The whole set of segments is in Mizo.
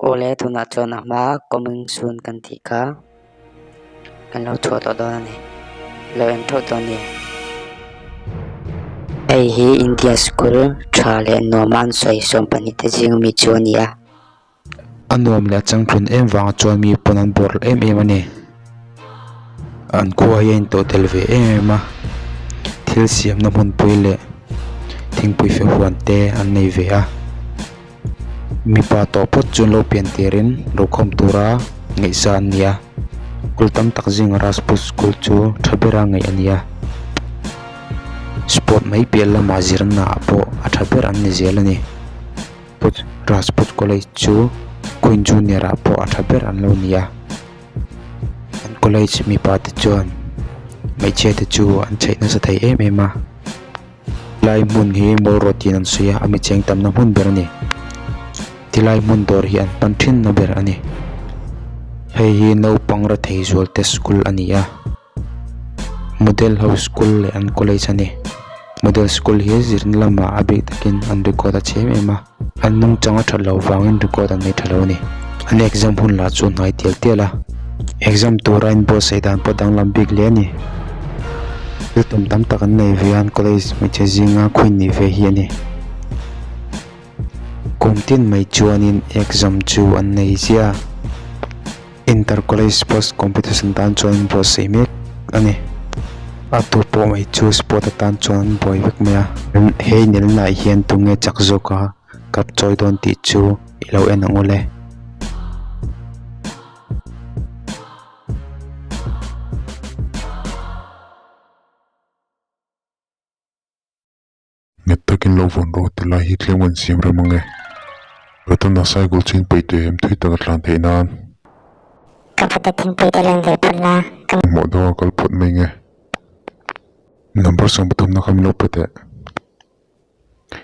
Awle tunah chuan a hma coming soon kan tih kha kan lo chhuah tawh dawn a ni. Lo en theuh dawn nia. Hei hi India school tha leh nuam a an sawi 12 te zing ami chu a ni a. A nuam leh a changtlun em vang chuan mi pawn an bawrh em em a ni. An khua hi a intawh tel ve em em a, thil siamna hmunpui leh thingpui fe huan te an nei ve a. Mipa tawh phawt chu an lo pian tirin rokhawm tura ngaihsa an ni a, school tam tak zinga Rajput school chu tha bera ngaih a ni a. Sport mai piah lamah zirna ah pawh a tha ber an ni zel a ni. Rajput College chu Queen Junior ah pawh a tha ber an lo ni a, an college mipa te chuan hmeichhia te chu an chheih nasa thei em em a, tilai hmun hi mall road tiin an sawi a, a mi cheng tamna hmun ber a ni, tilai hmun dawr hi an pan thin na ber a ni, hei hi naupang rethei zual te school a ni a. Model ho school leh an college a ni. Model school hi zirna lamah a bik takin an record a chhe em em a, an nungchang a that loh vangin record an nei tha lo a ni. An exam hun lah chu hnai tial tial a, exam tura inbuatsaih dan pawh danglam bik hle a ni. Thil tum tam tak an nei ve a, an college hmeichhe zinga queen nih ve hi a ni. Kum tin mai chuanin exam chu an nei ziah a. Inter College Sports Competition tan chuan an buatsaih mek a ni. A tu pawh mai chu sport atan chuan an buai vek mai a. He inelnaah hian tunge chak zawk a kap chawi dawn tih chu i lo en ang ule. Nghet takin lo vawn rawh ti lai hi tlem an siam rem ange. Ratan a cycle chu in peih teh em thui tak a tlan theih nan. Ka pute thingpui te len ve phawt la ka. Hmuh deuh a kal phawt mai nge. Number 30 na kha min lo pe teh.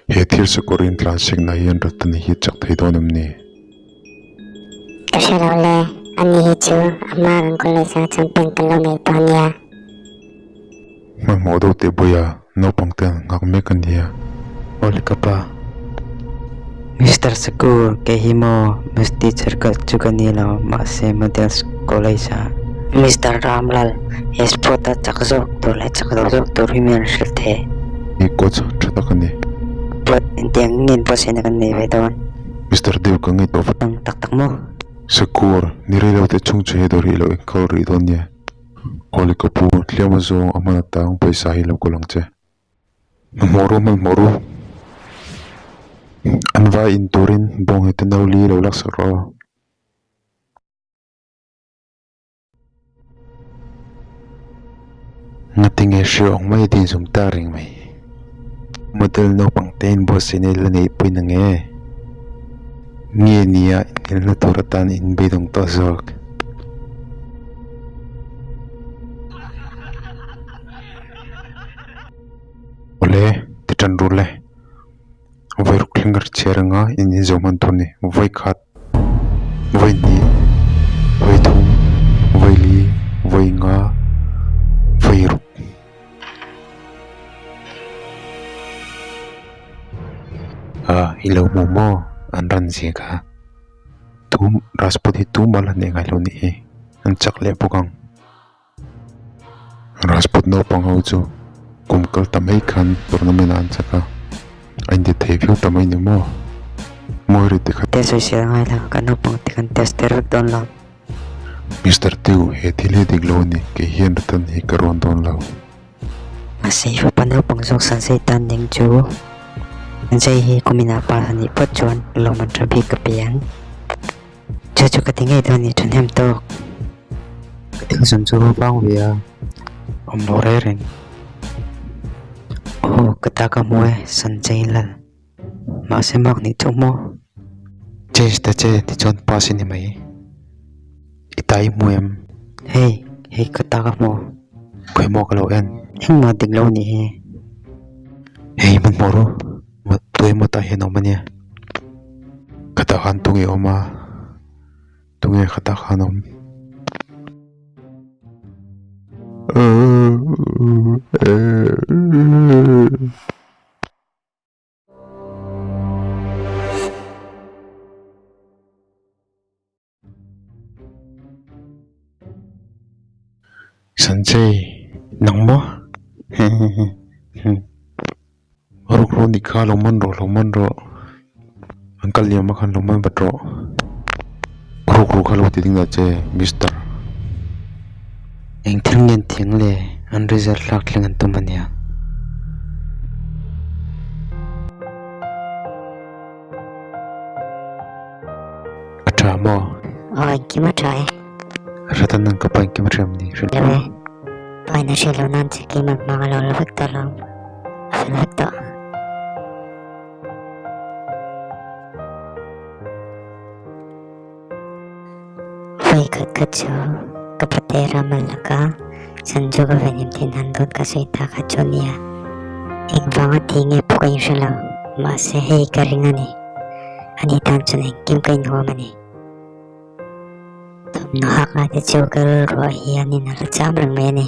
He thil sakawr in tlan sik na hian Ratan hi chak thei dawn em ni? Ka hre lo le, ani hi chu a hma kan college a champion kan lo nei tawh ania. Hmanhmawh deuh teh bawi a, naupang te an nghak mek a nia. Awle ka pa. Mister Sakur, kei hi maw Miss Teacher ka chu ka ni lo, mahse Model College ah. Mister Ramlal, he sport a chak zawk tur leh chak lo zawk tur hi mi an hrilh thei. Hi coach tha tak a ni. But engtiang nge buatsaihna kan nei ve dawn? Mister Dew ka ngaihtuah vat. Ang tak tak maw? Sakur, ni rei lo te chhung chu he dawr hi i lo enkawl rih dawn nia. Awle ka pu, hliam a zawng a hman atang pawisa hi lo kawl ang che. Hmanhmawh ru, hmanhmawh ru. An vai in turin bawnghnute no li lo laksak rawh aw. Ngatinge hriau ang mai din zum ta reng mai. Model naupang te in buatsaihna i la neihpui na nge? Nge nia inelna tur atan in beidawng tawh zawk? Awle, ti tan rul e. Vawi ruk thleng ka ri chhiar anga in inzawm hman tur a ni. Vawi khat, vawi hnih, vawi thum, vawi li, vawi nga, vawi ruk. Ah, i lo hmu maw? An ran zia kha. Tum, Rajput hi tumah la hneh ngai lo nih hi. An chak leh bawk ang. Rajput naupang ho chu kum kal ta mai khan tournament ah an chak a, a inti thei viau ta mai ni maw? Mawi ri ti kha. Test sawisel ngai lo, kan naupang te kan test ter vek dawn lo. Mister Tiu, he thil hi dik lo a ni, kei hian return hi ka rawn dawn lo. Mahse i fapa naupang zawk Sanjay tan ding chu Sanjay hi kuminah pass a nih phawt chuan lawmman tha bik ka pe ang. Chu chu ka ti ngei dawn ni thahnem tawk. Ka thil zawn chu vang ve a, awm lo reng reng. Aw ka ta ka hmu e, Sanjay Lal. Mahse mak nih chu maw? Change ta che tichuan pass i ni mai. I ta i hmu em? Hei, hei ka ta ka hmu. Khawimaw ka lo en. Engmah dik lo nih hi. Hei hmanhmawh ru. Tuemaw tah hian a awm a nia. Khatah khan tunge awm a, tunge khatah khan awm. Sanjay, nang maw? Rukru nih kha lo man rawh, lo man rawh. An kal liam a khan lo man vat rawh. Rukru kha lo ti ding dah che, Mister. Eng thil nge an thiang le? An result hlak thleng an tum a nia. A tha maw? Aw engkim a tha e. Ratan ang ka pa engkim a hre awm ni? Lo e. Pa in a hre lo nan che keimah hmang a lo la vek tawh lo. A fel vek tawh. Vawi khat khat chu ka pate ram a lak a, Sanju ka venim thin han dawt ka sawi ta kha chu nia. Engvanga ti nge pawh ka inhre lo, mahse hei ka ring a ni. Ani tan chuan engkim ka inhuam a ni. Thawmhnaw hak lai te chu ka rilruah hianin a la cham reng mai a ni.